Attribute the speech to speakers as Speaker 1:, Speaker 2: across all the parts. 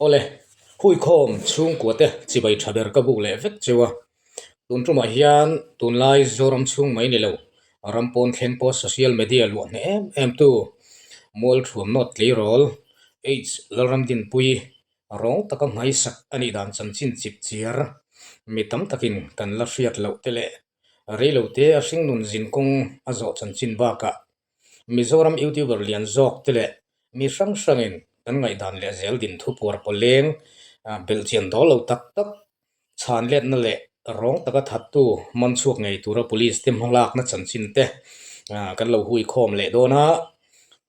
Speaker 1: Awle, huikhawm chhungkua te chibai tha ber ka buk leh vek cheu a. Tun tumah hian tunlai Zoram chhung mai ni lo, ram pawn thleng pawh social media luah hneh em em tu Mualthuam Nawt Tleirawl H Lalramdinpui rawng taka nghaisak a nih dan chanchin chip chiar mi tam takin kan la hriat loh te leh reilote a hringnun zinkawng a zawh chanchin bakah Mizoram YouTuber lian zawk te leh mi hrang hrangin kan ngaihdan leh zel din thupuar pawleng belhchian dawl lo tak tak chhan letna leh rawng taka thattu man chhuak ngei tura police te hmalakna chanchin te kan lo hui khawm leh dawn a.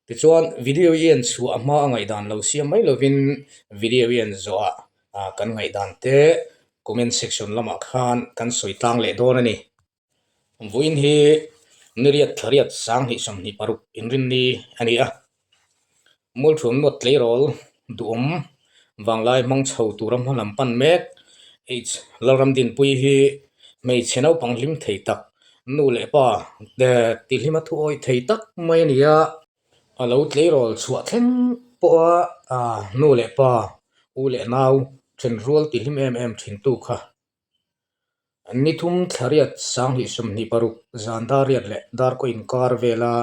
Speaker 1: Tichuan video i en chhuah hma a ngaihdan lo siam mai lovin video i en zawhah kan ngaihdan te comment section lamah khan kan sawi tlang leh dawn a ni. Vawiin hi niriat thlariat sanghnih 26 inrinni a ni a, Mualthuam Nawt Tleirawl duhawm vanglai hmang chho tura hma lam pan mek H Lalramdinpui hi hmeichhe naupang hlim thei tak, nu leh pa tihlima thu awih thei tak mai a ni a. A lo tleirawl chhuah thleng pawha nu leh pa, u leh nau thenrual tihlim em em thintu kha Ni thum thlariat 2026 zan dariat leh darkaw inkar vela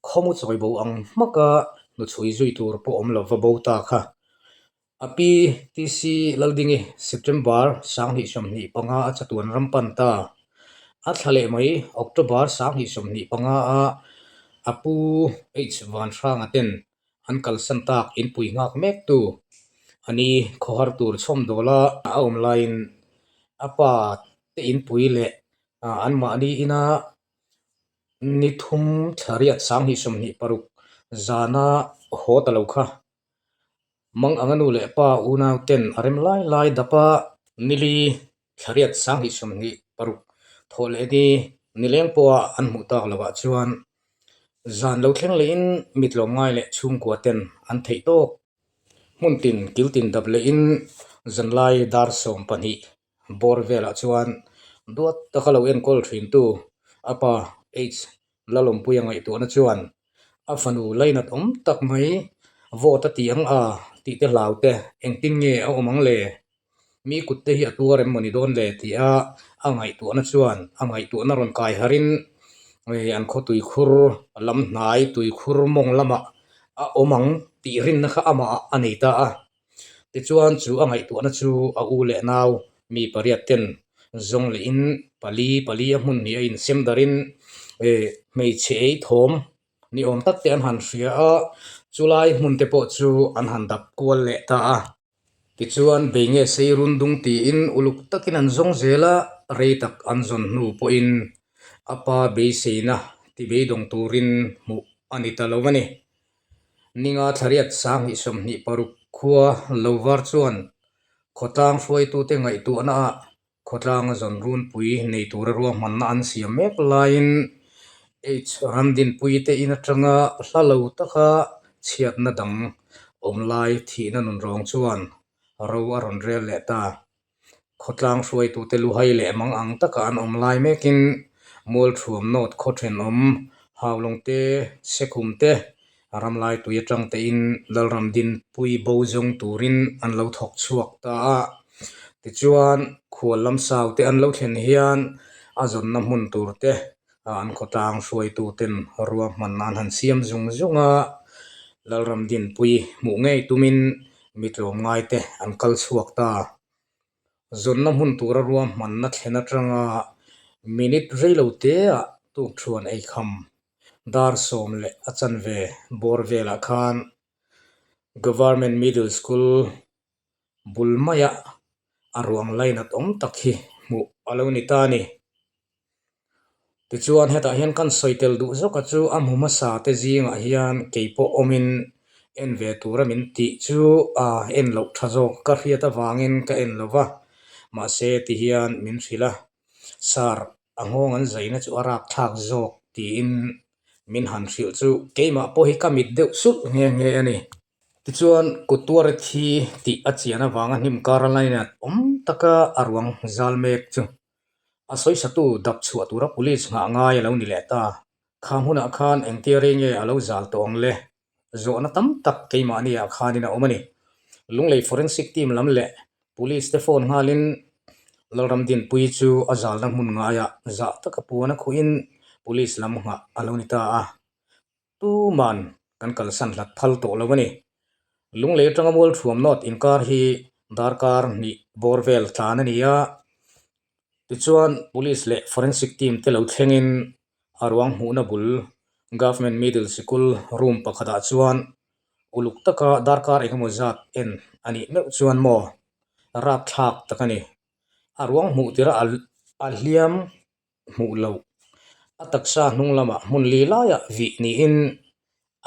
Speaker 1: khawmu chawi bo ang hmaka hnuchhui zui tur pawh awm lova bo ta kha. A pi TC Laldingi September 2025 a chatuan ram pan ta. A thla leh mai October 2025 a a pu H Vanhranga ten An kalsan tak inpui nghak mek tu a ni. Khawhar tur chhawm dawla a awm laiin a pa te inpui leh anmahni ina ni thum thlariat 2026 zana haw ta lo kha. Mang anga nu leh pa unau ten a rem lai lai dap a. Nili Thlariat 2026 thawh leh ni nileng pawha an hmuh tak lovah chuan zan lo thleng lehin mi tlawmngai leh chhungkua ten an theih tawk. Hmun tin kil tin dap lehin zanlai dar 12 bawr velah chuan duat taka lo enkawl thintu a pa H Lalawmpuia ngaihtuahna chuan a fanu lainat awm tak mai vote a ti ang a tih te hlau te engtin nge a awm ang le? Mi kut te hi a tuar em mawni dawn le tih a a ngaihtuahna chuan a ngaihtuahna rawn kai harin an khaw tuikhur lam hnai tuikhur mawng lamah a awm ang tih rinna kha amah ah a nei ta a. Tichuan chu a ngaihtuahna chu a u leh nau mi pariat ten zawng lehin pali pali a hmun hnih a insem darin hmeichhe ei thawm ni awm tak te an han hria a, chulai hmun te pawh chu an han dap kual leh ta a. Tichuan bei nge sei run dung tiin uluk takin an zawng zel a, rei tak an zawn hnu pawhin a pa beiseina ti beidawng turin hmuh a ni ta lo a ni. Ninga thlariat 2026 khua lo var chuan khawtlang hruaitute ngaihtuahnaah Khawtlanga zawn runpui nei tura ruahmanna an siam mek laiin H Ramdinpuite in atanga hla lo taka chhiatna dang awm lai thihna nunrawng chuan ro a rawn rel leh ta. Khawtlang hruaitute luhai leh mang ang taka an awm lai mekin Mualthuam North khaw thenawm Haulawng te, Sekhum te, Ramlai tui atang tein Lalramdinpui bo zawng turin an lo thawk chhuak ta a. Tichuan, khual lam sau te an lo thlen hian a zawnna hmun tur te an khawtlang hruaitu ten ruahman an han siam zung zung a. Lalramdinpui hmuh ngei tumin mi tlawmngai te an kal chhuak ta. Zawnna hmun tura ruahmanna thlen atanga minute reilo teah tukthuan eikham dar sawm leh a chanve bawr velah khan Government Middle School bul maia a ruang lainat awm tak hi hmuh a lo ni ta a ni. Tichuan hetah hian kan sawi tel duh zawka chu a hmu hmasa te zingah hian kei pawh awmin en ve tura min tih chu a en loh tha zawk ka hriat avangin ka en lo va, mahse ti hian min hrilh a, Sir a nghawng an zaina chu a rap thlak zawk tiin min han hrilh chu keimah pawh hi ka mit deuh sulh nghe nghe a ni. Tichuan kut tuar thi tih a chian avanga hnim kar a lainat awm taka a ruang zal mek chu A sawisatu dap chhuah tura police nghah ngai a lo ni leh ta. Kha hmunah khan engtia rei nge a lo zal tawh ang le? Zawhna tam tak keimahni ah khanin a awm a ni. Lunglei Forensic Team lam leh Police te phone nghalin Lalramdinpuii chu a zalna hmun ngaiah zah taka puan a khuhin Police lam nghah a lo ni ta a. Tuman kan kalsan hlat phal tawh lo a ni. Lunglei atanga Mualthuam North inkar hi darkar hnih bawr vel tlan a ni a. Tichuan Police leh Forensic Team te lo thlengin a ruang hmuhna bul Government Middle Sikul room pakhatah chuan uluk taka darkar engemaw zat en a nih meuh chuan maw rapthlak tak a ni. A ruang hmuh tirh a a hliam hmuh loh. A taksa hnung lamah hmun li laiah vih niin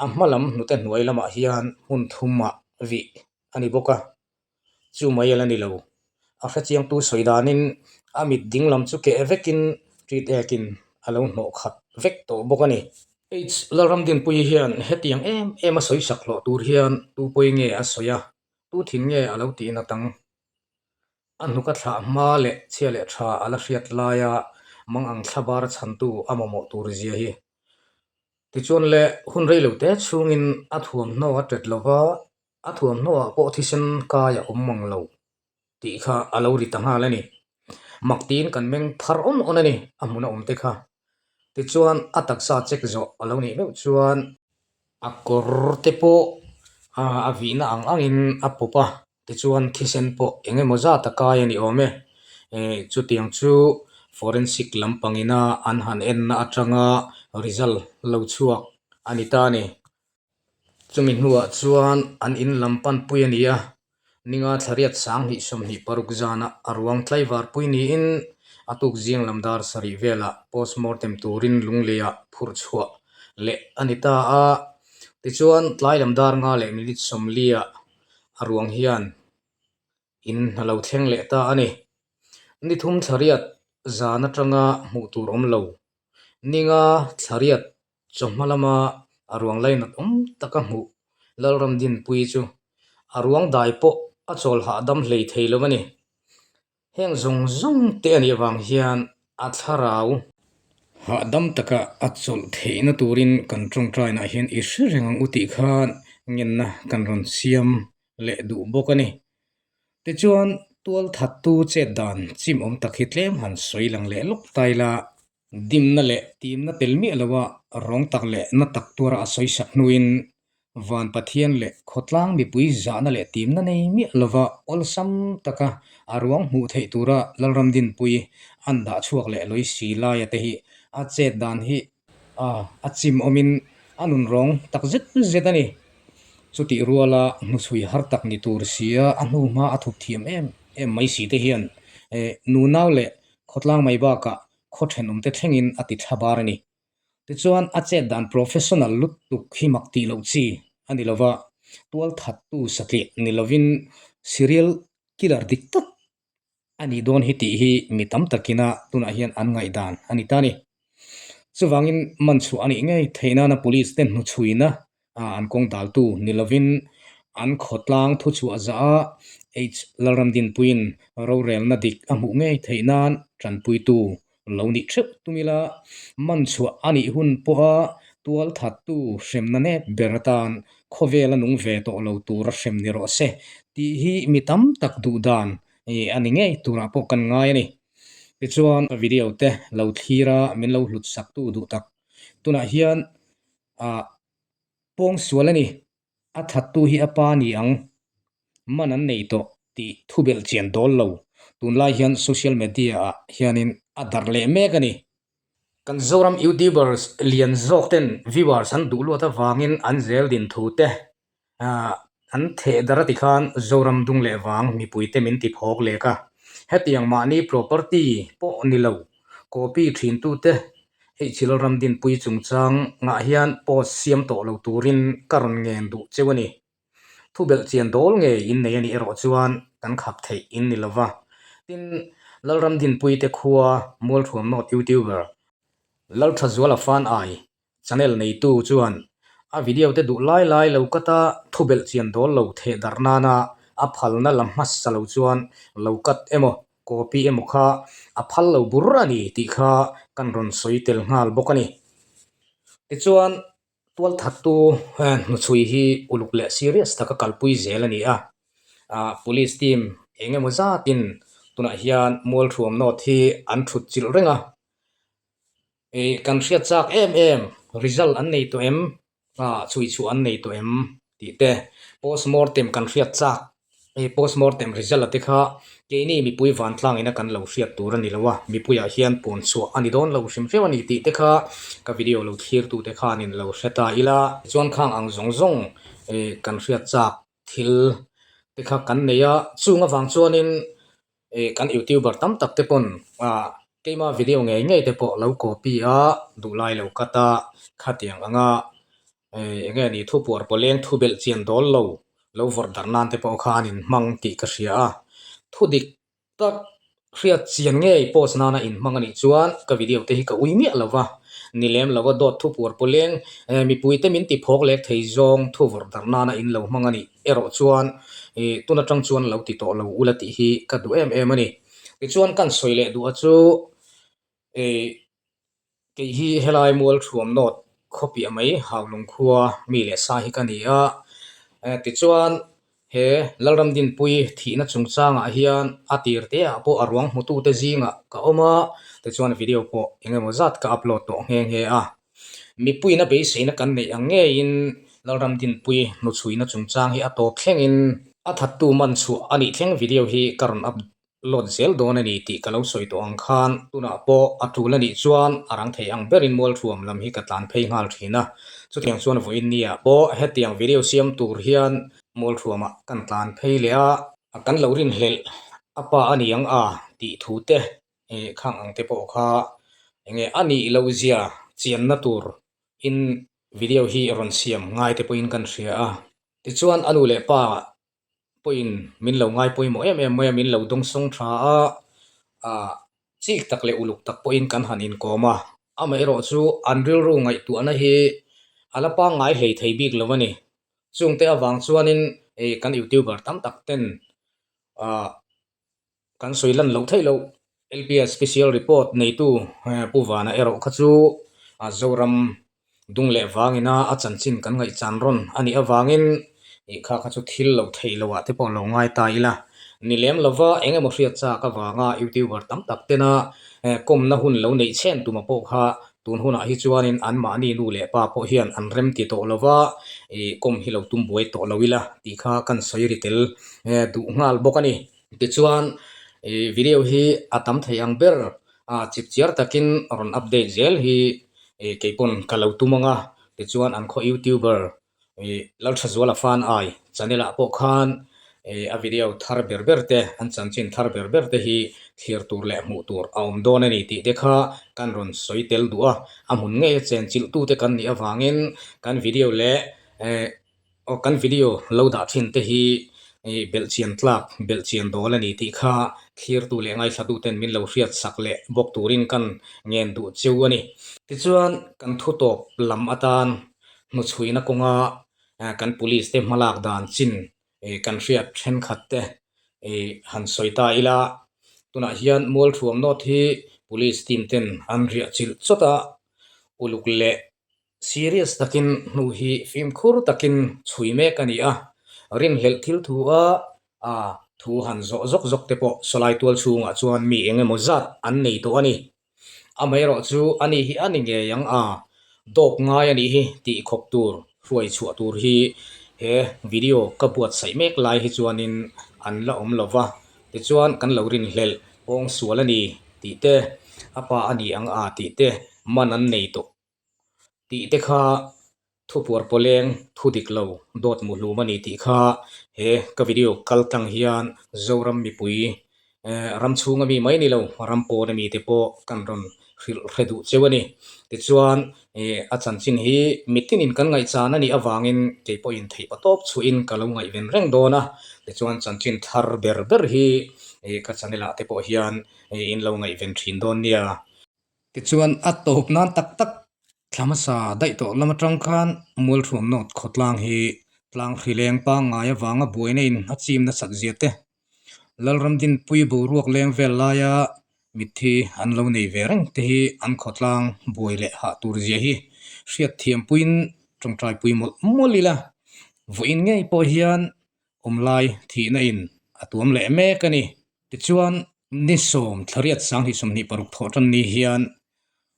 Speaker 1: a hma lam hnute hnuai lamah hian hmun thumah vih a ni bawk a. Chu mai a la ni lo. A hrechiangtu sawi danin a mit ding lam chu keh vekin ṭit ekin a lo hnawh khat vek tawh bawk a ni. H Lalramdinpuii hian hetiang em em a sawi sak hlawh tur hian tu pawi nge a sawi a, tu thin nge a lo tih nat ang? A hnuk a thlah hma leh chhia leh tha a la hriat laia mang ang thla bar chhantu a mamawh tur zia hi. Tichuan le, hun rei lo te chhungin a thuamhnaw a tet lova, a thuamhnawah pawh thisen kai a awm mang lo tih kha a lo ri ta nghal a ni. Mak tiin kan meng phar awn awn a ni, a hmun a awm te kha. Tichuan a taksa check zawh a lo nih meuh chuan a kawr te pawh a vihna ang angin a pawp a, tichuan thisen pawh eng emaw zat a kai a ni awm e. Chutiang chu forensic lampangina an han enna atanga result lo chhuak a ni ta a ni. Chumi hnuah chuan an in lam panpui a ni a, ninga thlariat 2026 zanah a ruang tlaivar pui niin a tuk zing lam dar sarih velah postmortem turin Lungleiah phurh chhuah leh a ni ta a. Tichuan tlai lam dar nga leh minute sawmliah a ruang hian in a lo thleng leh ta a ni. Ni thum thlariat zan atanga hmuh tur awm lo. Ninga thlariat Chawhma lama a ruang lainat awm taka hmuh Lalramdinpuii chu a ruang dai pawh a chawl hahdam hlei thei lo a ni. Heng zawng zawng te a nih avang hian a thlarau hahdam taka a chawlh theihna turin kan tawngtainah hian i hre reng ang u tih khan ngenna kan rawn siam leh duh bawk a ni. Tichuan tualthattu chet dan chimawm tak hi tlem han sawi lang leh lawk ta ila. Dimna leh timna tel miah loa rawng tak leh na tak tuara a sawi sak hnuin Van Pathian leh khawtlang mipui zahna leh timna nei miah lova awlsam taka a ruang hmuh theih tura Lalramdinpui an dah chhuak leh lawi si laia te hi a chet dan hi a chim awmin a nun rawng tak zet zet a ni. Chutih ruala hnuchhui har tak ni tur sia a hnu hma a thup thiam em em mai si te hian nunau leh Khawtlang mai bakah khaw thenawmte thlengin a ti thla bar a ni. Tichuan, a chet dan professional lutuk hi mak tih loh chi a ni lova, tualthattu satliah ni lovin serial killer dik tak a nih dawn hi tih hi mi tam takina tunah hian an ngaihdan a ni ta a ni. Chuvangin man chhuah a nih ngei theih nana police te hnuchhuina an kawng daltu ni lovin an khawtlang thuchhuah zah a H Lalramdinpuiin rorelna dik a hmuh ngei theih nan tanpuitu lo nih theuh tum ila, man chhuah a nih hun pawha tualthattu hremna nep ber atan khawvel a nung ve tawh lo tura hrem ni rawh se tih hi mi tam tak duh dan a ni ngei turah pawh kan ngai a ni. Tichuan video te lo thlir a min lo hlut saktu duh tak tunah hian Ah, pawng sual a ni. A thattu hi a pa ni ang. Man an nei tawh tih thu belh chian dawl lo. Tunlai hian social media ah hianin a darh leh mek a ni. Kan Zoram YouTubers lian zawk ten viewers an duh luat avangin an zel din thu te an theh dar a ti khan Zoram dung leh vang mipuite min ti phawk lek a. Hetiang mahni property pawh ni lo copy thintute Hei chil ram dinpui chungchang ngah hian post siam tawh lo turin ka rawn ngen duh cheu a ni. Thubelh chian dawl nge in nei a nih erawh chuan kan khap theih in ni lova. Tin, Lalram Dinpuite khua Mualthuam North Youtuber Lalthazuala Fan Ai channel neitu chuan a video te duh lai lai lo cut a thubelh chian dawl lo theh darh nana a phalna la hmasa lo chuan lo cut emaw Copy emaw kha a phal lo bur a ni tih kha kan rawn sawi tel nghal bawk a ni. Tichuan, tualthattu hnuchhui hi uluk leh serious taka kalpui zel a ni a. Ah police team eng emaw zatin tunah hian Mualthuam North hi an thut chilh reng a. Ih kan hriat chak em em result an nei tawh em ah chhui chhuah an nei tawh em tih te postmortem kan hriat chak hei postmortem result a te kha keini mipui vantlang ina kan lo hriat tur a ni lo a mipuiah hian pawn chhuah a ni dawn lo hrim hrim a ni tih te kha ka video lo thlir tu te khanin lo hre ta ila chuan khang ang zawng zawng ih kan hriat chak thil te kha kan nei a chung avang chuanin ih kan youtuber tam tak te pawn ah keima video ngei ngei te pawh lo copy a duhlai lo cut a khatiang anga ih eng nge ni thu puar pawleng thu belh chian dawl lo lo vawrh darh nan te pawh khan in hmang tih ka hria a thu dik Tak hriat chian ngei post nana inhmang a nih chuan ka video te hi ka ui miah lo va, ni lem lo a dawt thu puar pawleng mipui te min ti phawk lek thei zawng thu vawrh darh nana in lo hmang a nih erawh chuan ih tun atang chuan lo ti tawh lo ula tih hi ka duh em em a ni. Tichuan kan sawi leh duh a chu ih Kei hi helai mual thuam nawt khawpiah mai Haulung khua mi leh sa hi ka ni a. Tichuan he Lalram Dinpui thihna chungchangah hian a tir te ah pawh a ruang hmutute zingah ka awm a, tichuan video pawh eng emaw zat ka upload tawh nghe nghe a. Mipuiin a beiseina kan neih ang ngeiin Lalram Dinpui hnuchhuina chungchang hi a tawp thlengin a thattu man chhuah a nih thleng video hi ka rawn up Load zel dawn a ni tih ka lo sawi tawh ang khan tunah pawh a tul a nih chuan a rang thei ang berin Mualthuam lam hi ka tlan phei nghal thin a. Chutiang chuan vawiin nia pawh hetiang video siam tur hian Mualthuamah kan tlan phei leh a, kan lo rinhlelh a pa a ni ang a tih thu te khang ang te pawh kha enge a nih loh zia chianna tur in video hi rawn siam ngai te pawhin kan hria a. Tichuan a nu leh pa pawhin min lo ngai pawimawh em em mai a, min lo dawngsawng tha a, ah chik tak leh uluk tak pawhin kan han inkawm a, amaherawh chu an rilru ngaihtuahna hi a la pangngai hlei thei bik lo a ni. Chungte avang chuanin ih kan youtuber tam tak ten ah kan sawi lan loh theih loh LPS special report neitu Pu Vana erawh kha chu Zoram dung leh vangina a chanchin kan ngaihchan rawn a nih avangin ih kha kha chu thil loh theih loh ah te pawh lo ngai ta ila. Ni lem lova eng emaw hriat chak avanga youtuber tam tak tena kawmna hun lo neih chhen tuma pawh kha tun hunah hi chuanin anmahni nu leh pa pawh hian an rem ti tawh lova ih kawm hi lo tum buai tawh lo ila tih kha kan sawi ri tel duh nghal bawk a ni. Tichuan ih video hi a tam thei ang ber a chipchiar takin rawn update zel hi ih keipawn ka lo tum ang a, tichuan an khaw youtuber ih Lalthazuala fan ai channel ah pawh khan ih a video thar ber ber te an chanchin thar ber ber te hi thlir tur leh hmuh tur a awm dawn a ni tih te kha kan rawn sawi tel duh a, a hmun ngei a chenchilh tute kan nih avangin kan video leh eh Aw kan video lo dah thin te hi ih belhchian tlak belhchian dawl a ni tih kha thlirtu leh ngaithlatu ten min lo hriat sak leh bawk turin kan ngen duh cheu a ni. Tichuan kan thu tawp lam atan hnuchhuina kawnga kan police te hmalak dan chin ih kan hriat thenkhat te ih han sawi ta ila tunah hian Mualthuam North hi police team ten an riah chilh chawt a uluk leh Serious takin hnu hi fimkhur takin chhui mek a ni a, rinhlelh thil thu a a thu han zawh zawk zawk te pawh sawlai tual chhungah chuan mi eng emaw zat an nei tawh a ni. Amaherawh chu a ni hi a ni ngei ang a, dawp ngai a nih hi tih khawp tur hruai chhuah tur hi he video ka buatsaih mek lai hi chuanin an la awm lo va, tichuan kan lo rinhlelh pawng sual a ni tih te, a pa a ni ang a tih te man an nei tawh. Tih te kha thu puar pawleng thu dik lo dawt mu hlum a ni tih kha he ka video kal tlang hian Zoram mipui ram chhunga mi mai ni lo ram pawn ami te pawh kan rawn hrilh hre duh cheu a ni. Tichuan a chanchin hi mitinin kan ngaihchan a nih avangin kei pawhin theih patawp chhuahin ka lo ngaihven reng dawn a, tichuan chanchin thar ber ber hi ka channel ah te pawh hian in lo ngaihven thin dawn nia. Tichuan a tawp nan tak tak thla hmasa daih tawh lam atang khan Mualthuam North khawtlang hi tlang hrileng pangngai avanga buaina in a chim nasat zia te, Lalram Dinpui boruak leng vel laia mitthi an lo nei ve reng te hi an khawtlang buai leh hah tur zia hi hriatthiam puiin tawngtaipui mawlh mawlh ila. Vawiin ngei pawh hian. Awmlai thihna in a tuam leh mek a ni. Tichuan, ni sawm thlariat sanghnih 26 thawh tan ni hian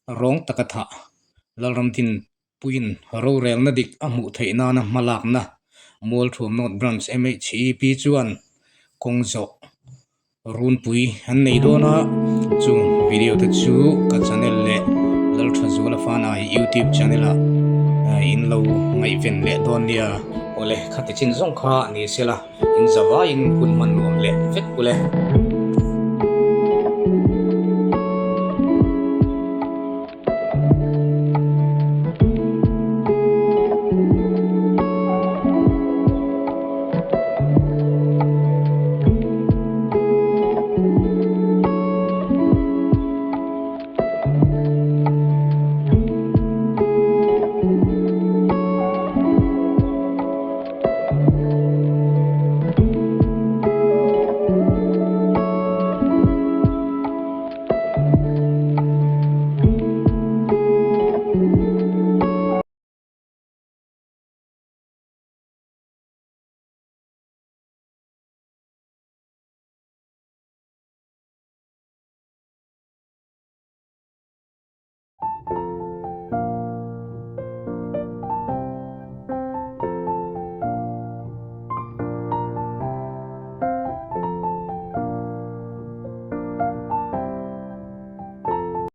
Speaker 1: rawng taka thah Lalramdin puiin rorelna dik a hmuh theih nana hmalakna Mualthuam North Branch MHEP chuan kawng zawh Runpui an nei dawn a, chung video te chu ka channel leh Lalthazuala Fanai YouTube channel ah in lo ngaihven leh dawn nia. Awle, khati chin zawng kha ni sela, in zavaiin hun hman nuam leh vek ule.